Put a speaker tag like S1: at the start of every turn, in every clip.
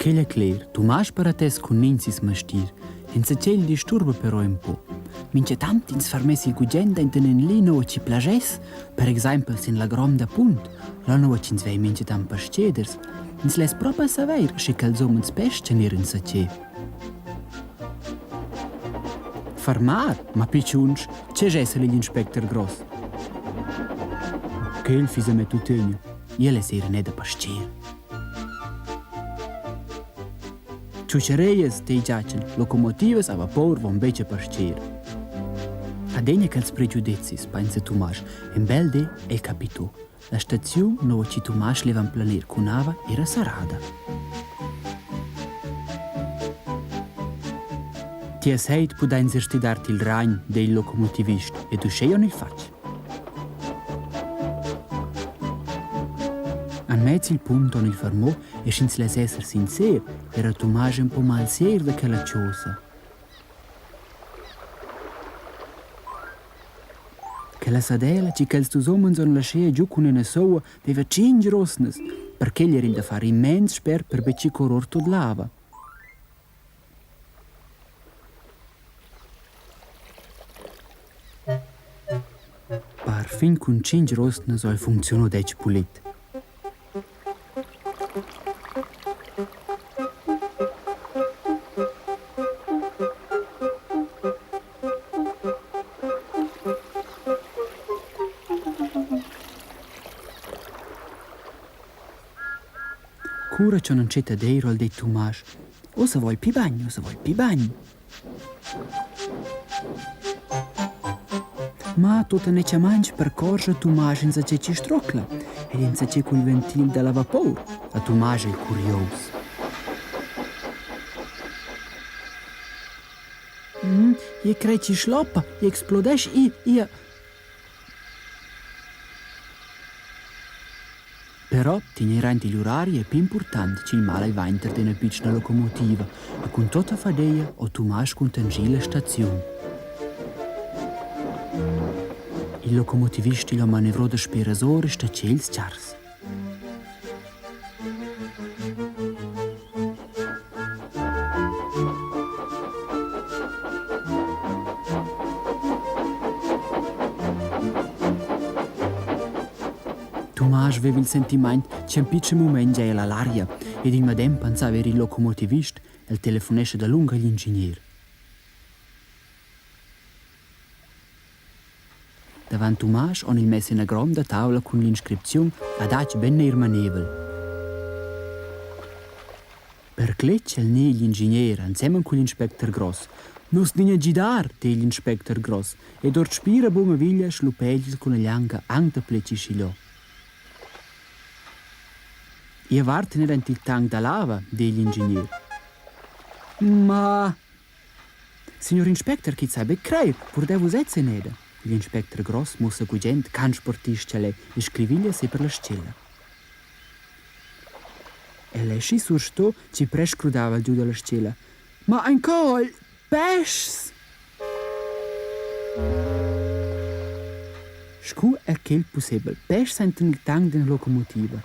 S1: Quel è cler, Tumasch baratess cun nign sis mestier. Enzatgei il disturba però ün po. Minchatant ins fermess il gugent enten ün li nua chi plaschess, per exaimpel sin la gronda punt, là nua ch'ins vegn minchatant pastgeders. Ins less propa saveir, sche quels umens peschan eir insatgé. Fermar? Ma pichunsch, che gess el igl inspecter gross? Quel fiss a me tuttegna. El es eir ün'eda pastger. Tschuschereias, dei Giachen, locomotivas a vapor von betg a pastgir. Adegna quels pregiudezis, pensa Tumasch, in bel di el capito. La staziun nua chi Tumasch leva emplenir cun ava era serrada. Ti has heit pudains er stidar il ragn, dei il locomotivist, ed uschè on il fatg. Amez il punt on il fermò e sch'ins less esser sincer, era Tumasch ün po malsegir da quella chosa. Quella sadela chi quels dus homens han laschea giù cun üna soua veva tschinch rosnas, perche era il da far immens spert per be chi coror tuot l'ava. Perfin cun tschintg rosnas ho funcziuno dètg pulit. Cura cha non dschet ad eir al det Tumasch: «Uossa voul pi bagn, uossa voul pi bagn!» Ma tuotanetschamaing percorscha Tumasch insatgè chi strocla ed insatgè cul ventil da la vapor. A Tumasch è curios. Ia crei chi schloppa, i explodesch, i, ia... Però tegner aint igl urari è pli impurtant ch'il mal al vainter d'üna pitschna locomotiva e cun tuotta fadeia ho Tumasch cuntanschì la staziun. Il locomotivist il ho manevrò dasperas ora e statschè ils chars. Tumasch veva il sentimaint ch'en pitschen mument giaja la l'aria ed il medem pensava er il locomotivist, el telefonescha dalunga agl inschigner. Davant Tumasch on il mess ina gronda tavla cun l'inscripziun Adatg ben neir manevel. Per cletg el ni igl inschigner ensemen cugl inspecter gross. Nus nin a gidar, di igl inspecter gross, ed ord spira buna veglia schluppegl cun la glianca aunc dapli che schigliò. Ia vart tener aint il tanc da lava, di igl inschigner. Ma Signur inspecter chi sa be crair, purdai vus sez eneda. Igl inspecter gross muossa gugent can sportist ch'el è e scriviglia se per la stgella. El è schi sursto chi prest crudava giu dalla stgella. Ma ancora peschs! Scu è quel pussebel? Peschs enten il tanc d'üna locomotiva.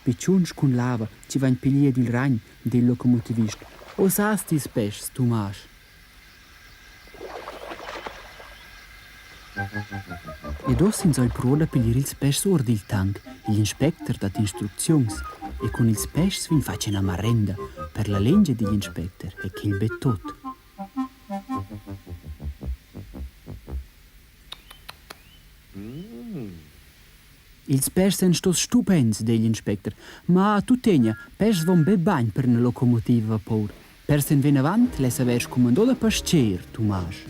S1: Pichunsch cun lava chi vain piglier dil ragn, di il locomotivist. O sas ti peschs, Tumasch? Ed uossa ins ha il pro da piglier ils peschs our dil tanc. Igl inspecter dat instrucziuns e cun ils peschs vegn fatg ina marenda. Per la lengia digl inspecter è quel be tot. Ils peschs èn stos stupents, di igl inspecter, ma tuttegna, peschs von be bagn per üna locomotiva a vapor. Pers en vinavant less haver scumandò da pastger, Tumasch.